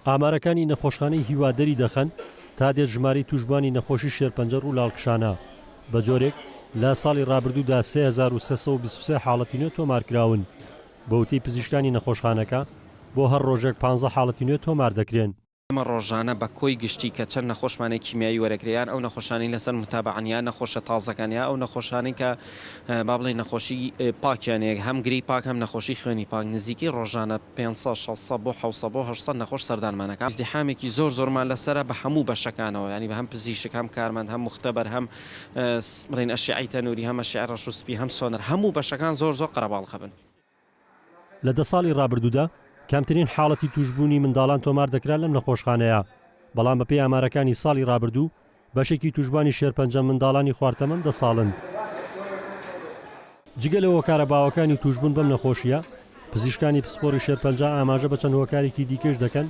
ئامارەکانی نەخۆشخانەی هیوا دەری دەخەن، تا دێت ژمارەی تووشبووانی نەخۆشی شێرپەنجە ڕوو لە هەڵکشانە، بە جۆرێک لە ساڵی ڕابردوودا 3323 حاڵەتی نوێ تۆمارکراون، بە وتەی پزیشکانی نەخۆشخانەکە، بۆ هەر ڕۆژێک پانزە حاڵەتی نوێ تۆمار دەکرێن. ئێمە ڕۆژانە بە کۆی گشتی کە چەند نەخۆشمان هەیە کیمیایی وەرەگرێ یان ئەو نەخۆشانەی لەسەر موتابەعەن یان نەخۆشە تازەکان یا ئەو نەخۆشانەی کە با بڵێین نەخۆشی پاکیان هەیە هەم گرێی پاک هەم نەخۆشی خوێنی پاک نزیکەی ڕۆژانە 500 600 بۆ 700 بۆ 800 نەخۆش سەردانمان ئەکا ئیزدیحامێکی زۆر زۆرمان لەسەرە بە هەموو بەشەکانەوە یانی هەم پزیشک هەم کارمەند هەم موختەبەر هەم بڵێین ئەشیعەی تەنوری هەم ئەشیعەی ڕەش و سپی هەم سۆنەر هەموو بەشەکان زۆر زۆر قەرەباڵغە بن. لە دە ساڵی ڕابردوودا کەمترین حاڵەتی تووشبوونی منداڵان تۆمار دەکرا لەم نەخۆشخانەیە، بەڵام بەپێی ئامارەکانی ساڵی ڕابردوو بەشێکی تووشبووانی شێرپەنجە منداڵانی خوار تەمەن دە ساڵن. جگە لە هۆکارە باوەکانی تووشبوون بەم نەخۆشییە، پزیشکانی پسپۆڕی شێرپەنجە ئاماژە بە چەند هۆکارێکی دیکەش دەکەن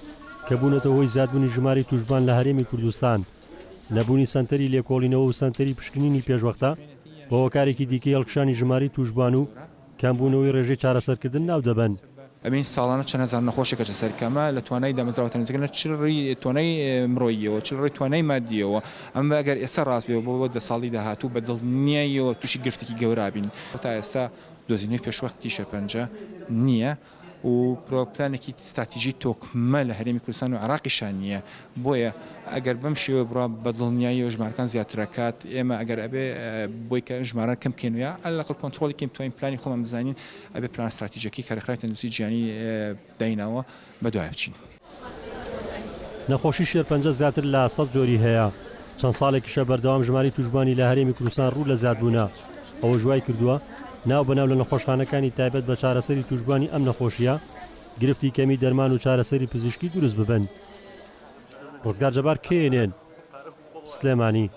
کە بوونەتە هۆی زیادبوونی ژمارەی تووشبووان لە هەرێمی کوردستان. نەبوونی سەنتەری لێکۆڵینەوە و سەنتەری پشکنینی پێشوەختە بە هۆکارێکی دیکەی هەڵکشانی ژمارەی تووشبووان و کەمبوونەوەی ڕێژەی چارەسەرکردن ناودەبەن. ئەبینین ساڵانە چەند هەزار نەخۆشێک ئەچێتە سەر کەمە لە توانای دامەزراوە تەندروستیەکان چ لە ڕووی توانای مرۆییەوە چ لە ڕووی توانای مادییەوە ئەمە ئەگەر ئێستا ڕاست بێ بۆ دە ساڵی داهاتوو بە دڵنیاییەوە تووشی گرفتێکی گەورە بین تا ئێستا دۆزینەوەی پێشوەختی شێرپەنجە نییە. و پلانێکی ستراتیژی تۆکمە لە هەرێمی کوردستان و عێراقیشا نییە، بۆیە ئەگەر بەم شێوەیە بڕوا بە دڵنیاییەوە ژمارەکان زیاتر ئەکات، ئێمە ئەگەر ئەبێ بۆی کە ژمارە کەم بکەین و یا عەلەل ئەقەل کۆنترۆڵی کەین بتوانین پلانی خۆمان بزانین ئەبێ پلانە ستراتیژەکەی کە رێکخراوی تەندروستی جیهانی دایناوە بەدوایە بچین. نەخۆشی شێرپەنجە زیاتر لە سەد جۆری هەیە، چەند ساڵێکیشە بەردەوام ژمارەی تووشبووانی لە هەرێمی کوردستان ڕوو لە زیادبوونە، ئەوەش وایکردووە ناو بەناو لە نەخۆشخانەکانی تایبەت بە چارەسەری تووشبووانی ئەم نەخۆشییە گرفتی کەمی دەرمان و چارەسەری پزیشکی دروست ببن. ڕزگار جەبار، KNN، سلێمانی.